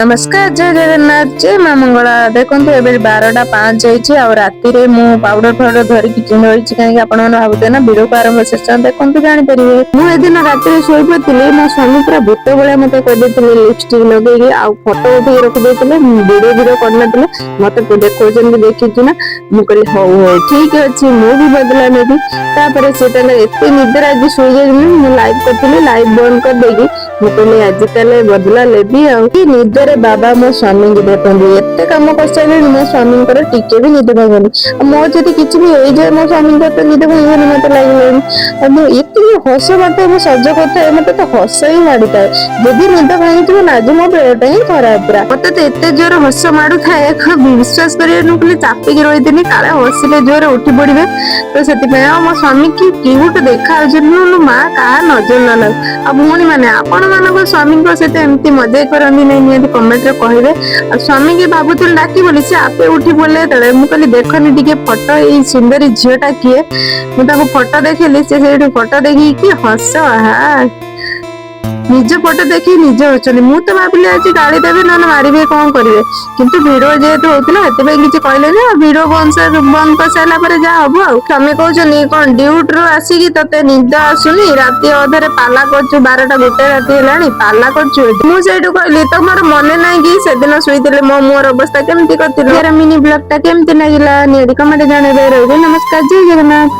ନମସ୍କାର, ଜୟ ଜଗନ୍ନାଥ, ଜୟ ମା ମଙ୍ଗଳା। ଦେଖନ୍ତୁ, ଏବେ 12ଟା 5 ହେଇଛି ଆଉ ରାତିରେ ମୁଁ ପାଉଡର ଫାଉଡର ଧରିକି ରହିଛି କାହିଁକି, ଆପଣମାନେ ଭାବୁଥିବେ ନା? ଭିଡିଓକୁ ଆରମ୍ଭ ଶେଷ ଦେଖନ୍ତୁ, ଜାଣିପାରିବେ। ମୁଁ ଏଦିନ ରାତିରେ ଶୋଇପଡିଥିଲି। ମୋ ସ୍ୱାମୀ ପୁରା ଭୂତ ଭଳିଆ ମତେ କହିଦେଇଥିଲେ ଲିପଷ୍ଟିକ ଲଗେଇକି ଆଉ ଫଟୋ ଉଠେଇକି ରଖିଦେଇଥିଲେ। ଭିଡିଓ ଭିଡିଓ କରିନଥିଲେ, ମତେ ଦେଖଉଛନ୍ତି, ଦେଖିଛୁ ନା? ମୁଁ କହିଲି, ହଉ ହଉ, ଠିକ ଅଛି, ମୁଁ ବି ବଦଲା ନେବି। ତାପରେ ସେ ତାହେଲେ ଏତେ ନିଦରେ ଆଜି ଶୋଇଯାଇଛନ୍ତି। ମୁଁ ଲାଇଭ୍ କରିଥିଲି, ଲାଇଭ୍ ବନ୍ଦ କରିଦେଇକି ମୁଁ କହିଲି, ଆଜି ତାହେଲେ ବଦଲା ନେବି। ଆଉ କି ନିଦରେ ବାବା ମୋ ସ୍ୱାମୀଙ୍କୁ ଦେଖନ୍ତୁ। ଏତେ କାମ କରିସାରିଲେଣି, ମୋ ସ୍ୱାମୀଙ୍କର ଟିକେ ବି ନିଦ ଭାଙ୍ଗୁନି। ଆଉ ମୋର ଯଦି କିଛି ବି ହେଇଯାଏ, ମୋ ସ୍ୱାମୀଙ୍କର ତ ନିଦ ଭାଙ୍ଗିବନି ମତେ ଲାଗିଲାଣି। ଆଉ ମୁଁ ଏତିକି ହସ ମତେ, ମୁଁ ସଜ କରିଥାଏ, ମତେ ତ ହସ ହିଁ ମାଡୁଥାଏ। ଯଦି ନିଦ ଭାଙ୍ଗିଯିବ ନା, ଆଜି ମୋ ବେଳଟା ହିଁ ଖରାପ ପୁରା। ମତେ ତ ଏତେ ଜୋରେ ହସ ମାଡୁଥାଏ, ବିଶ୍ୱାସ କରିବେନି, ମୁଁ ଖାଲି ଚାପିକି ରହିଥିଲି, କାଳେ ହସିଲେ ଜୋରେ ଉଠି ପଡିବେ ତ ସେଥିପାଇଁ। ଆଉ ମୋ ସ୍ୱାମୀ କି କ୍ୟୁଟ ଦେଖା ଯାଉଛନ୍ତି ମା, କାହା ନଜର ନ ଲାଗୁ। ଆଉ ଭଉଣୀ ମାନେ, ଆପଣ ମାନଙ୍କ ସ୍ୱାମୀଙ୍କ ସହିତ ଏମିତି ମଜା କରନ୍ତି ନାଇଁ? ନିହାତି କମେଣ୍ଟରେ କହିବେ। ଆଉ ସ୍ୱାମୀକି ଭାବୁଥିଲି ଡାକି ବୋଲି, ସେ ଆପେ ଉଠି ପଡିଲେ। ଯେତେବେଳେ ମୁଁ କହିଲି, ଦେଖନି ଟିକେ ଫଟୋ, ଏଇ ସୁନ୍ଦରୀ ଝିଅଟା କିଏ? ମୁଁ ତାକୁ ଫଟୋ ଦେଖିଲି, ସେ ସେଇଠୁ ଫଟୋ ଦେଖିକି ହସ। ହା, ନିଜ ଫଟୋ ଦେଖି ନିଜେ ହସୁଛନ୍ତି। ମୁଁ ତ ଭାବିଲି ଆଜି ଗାଳି ଦେବେ, ନହେଲେ ମାରିବେ, କଣ କରିବେ। କିନ୍ତୁ ଭିଡିଓ ଯେହେତୁ ହଉଥିଲା, ସେଥିପାଇଁ କିଛି କହିଲେନି। ଆଉ ଭିଡିଓ ବନ୍ଦ କରିସାରିଲା ପରେ ଯାହା ହବ। ଆଉ ସ୍ୱାମୀ କହୁଛନ୍ତି, କଣ ଡ୍ୟୁଟିରୁ ଆସିକି ତତେ ନିଦ ଆସୁନି? ରାତି ଅଧରେ ପାଲା କରୁଛୁ, 12ଟା 1 ରାତି ହେଲାଣି, ପାଲା କରୁଛୁ। ମୁଁ ସେଇଠୁ କହିଲି, ତମର ମନେ ନାହିଁ କି ସେଦିନ ଶୋଇଥିଲେ ମୋ ମୁହଁର ଅବସ୍ଥା କେମିତି କରିଥିଲ? ମିନି ବ୍ଲଗ ଟା କେମିତି ଲାଗିଲା, ନିହାତି କମେଣ୍ଟ ଜଣେଇବେ। ରହିବେ, ନମସ୍କାର, ଜୟ ଜଗନ୍ନାଥ।